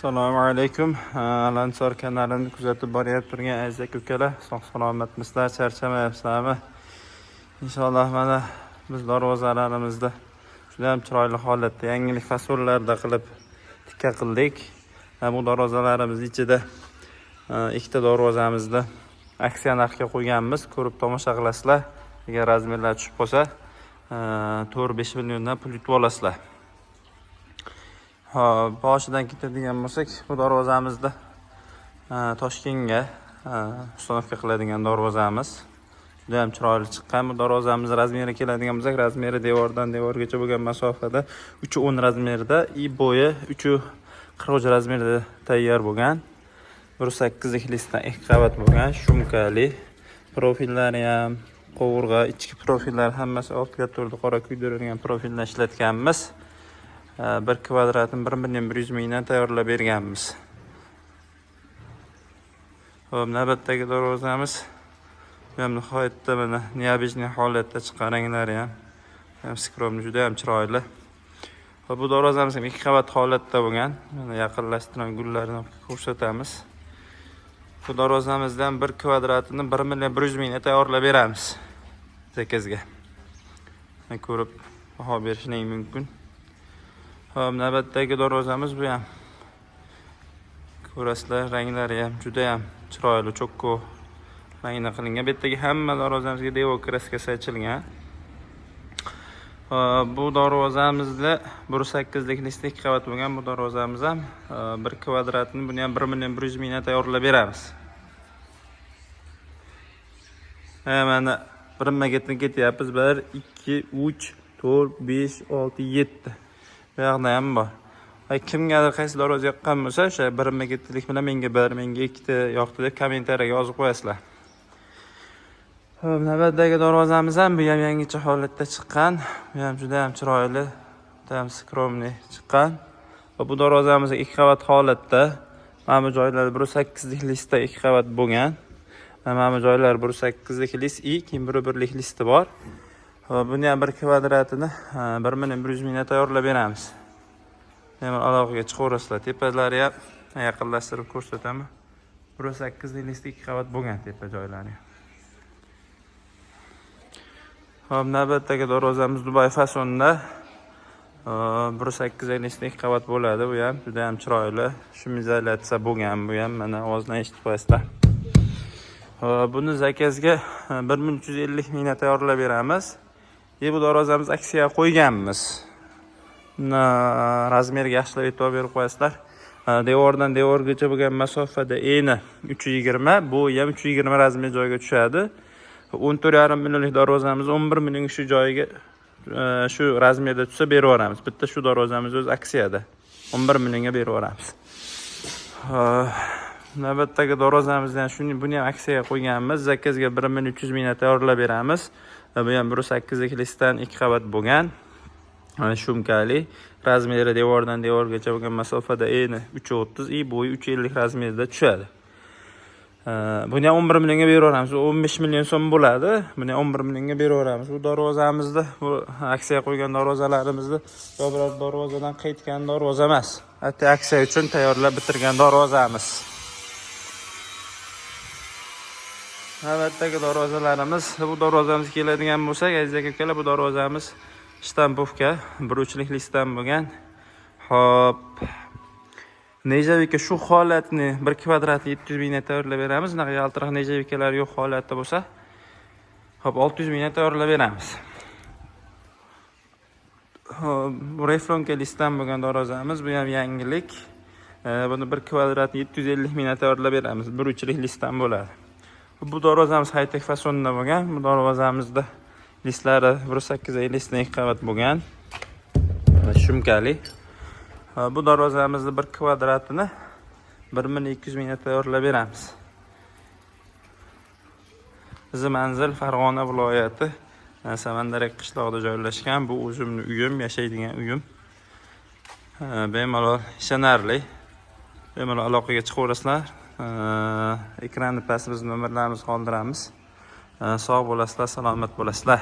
Assalomu alaykum. Al-Ansor kanalini kuzatib boryapti turgan aziz aka-ukalar, sog' salomatmisizlar, charchamayapsizlarmi? Inshaalloh mana biz darvozalarimizda juda ham chiroyli holatda yangilik fasonlarda qilib tikka qildik. Bu darvozalarimiz ichida ikkita darvozamizni aksiya narxga qo'yganmiz. Ko'rib tomosha qilasizlar. Agar razmerlar tushib qolsa, 4-5 milliondan pul yutib olasizlar. Hop, boshidan ketadigan bo'lsak, bu darvozamizda Toshkentga установка qiladigan darvozamiz. Juda ham chiroyli chiqqan. Bu darvozamiz razmeri keladigan bo'lsak, razmeri devordan devorgacha bo'lgan masofada 3.10 razmerida и bo'yi 3.43 razmerida tayyor bo'lgan. 1.8 listdan ikki qavat bo'lgan, shumkali. Profillari ham, qovurg'a, ichki profillar hammasi oltiga turdi, qora kuydirilgan profildan ishlatganmiz. Bir kvadratini 1 million 100 mingdan tayyorlab berganmiz. Xo'p, navbatdagi darvozamiz bu ham nihoyatda mana необычный holatda chiqqan, ranglari ham. Ham скромный, juda ham chiroyli. Xo'p, bu darvozamiz ham ikki qavat holatda bo'lgan. Mana yaqinlashtirib gullarini ko'rsatamiz. Bu darvozamizdan bir kvadratini 1 million 100 mingga tayyorlab beramiz. Zakazga. Ko'rib baho berishingiz mumkin. Xo'p, navbatdagi darvozamiz bu ham. Ko'rasizlar, ranglari ham juda ham chiroyli, чётко rangda qilingan. Bu yerdagi hamma darvozamizga devor краска si ochilgan. Xo'p, bu darvozamizda 1.8lik list ikki qavat bo'lgan bu darvozamiz ham bir kvadratini buni ham 1 million 100 mingdan tayyorlab beramiz. Mana birinma-ketin ketyapmiz. 1 2 3 4 5 6 7. Bu yoqda ham bor. Ay, kimgadir qaysi darvoza yoqqan bo'lsa, o'sha birinma-ketlik bilan menga bir, menga ikkita yoqdi deb kommentariyaga yozib qo'yasizlar. Xo'p, navbatdagi darvozamiz ham bu ham yangicha holatda chiqqan. Bu ham juda ham chiroyli, juda ham скромный chiqqan. Va bu darvozamiz ikki qavat holatda. Mana bu joylar 1.8lik listda ikki qavat bo'lgan. Mana bu joylar 1.8lik list и keyin 1.1lik listi bor. Va buni ham bir kvadratini 1 million 100 mingdan tayyorlab beramiz. Bemalol aloqaga chiqaverasizlar. Tepalari ham yaqinlashtirib ko'rsataman. 1.8lik list ikki qavat bo'lgan tepa joylari. Xo'p, navbatdagi darvozamiz Dubay fasonda. 1.8 list ikki qavat bo'ladi. Bu ham juda ham chiroyli. Шумоизоляция bo'lgan bu ham, mana ovozdan eshitib qo'yasizlar. Xo'p, buni zakazga 1 million 350 mingdan tayyorlab beramiz. Bu darvozamiz aksiya qo'yganmiz. Razmerga yaxshilab e'tibor berib qo'yasizlar. Devordan devorgacha bo'lgan masofada eni 3.20, bo'yi ham 3.20 razmer joyga tushadi. 14,5 millionlik darvozamiz 11 million shu joyiga shu razmerda tushsa berib yuboramiz. Bitta shu darvozamiz o'zi aksiyada. 11 millionga berib yuboramiz. Navbatdagi darvozamizni ham shuni buni ham aksiyaga qo'yganmiz. Zakazga 1 million 300 mingdan tayyorlab beramiz. Bu ham 1.8lik listdan ikki qavat bo'lgan. Shumkali. Razmeri devordan devorgacha bo'lgan masofada eni 3.30 и bo'yi 3.50 razmerda tushadi. Buni ham 11 millionga beraveramiz. 15 million so'm bo'ladi. Buni ham 11 millionga beraveramiz. Bu darvozamizni, bu aksiya qo'ygan darvozalarimizni yo biror darvozadan qaytgan darvoza emas. Hatto aksiya uchun tayyorlab bitirgan darvozamiz. Navbatdagi darvozalarimiz, bu darvozamiz keladigan bo'lsak, aziz aka-ukalar, bu darvozamiz штамповка, bir uchlik listdan bo'lgan. Xo'p, нержавейка shu holatni bir kvadratni 700 mingdan tayyorlab beramiz. Unaqa yaltiroq нержавейка lar yo'q holatda bo'lsa, xo'p, 600 mingdan tayyorlab beramiz. Xo'p, bu рифлёнка listdan bo'lgan darvozamiz, bu ham yangilik. Buni bir kvadratni 750 mingdan tayyorlab beramiz. Bir uchlik listdan bo'ladi. Bu darvozamiz high-tech fasonda bo'lgan. Bu darvozamizda listlari 1.8 listdan ikki qavat bo'lgan. Shumkali. Bu darvozamizni bir kvadratini 1 million 200 mingga tayyorlab beramiz. Bizni manzil Farg'ona viloyati, Samandarak qishlog'ida joylashgan. Bu o'zimni uyim, yashaydigan uyim. Bemalol ishonarli. Bemalol aloqaga chiqaverasizlar. Ekranni pastida biz nomerlarimizni qoldiramiz. Sog' bo'lasizlar, salomat bo'lasizlar.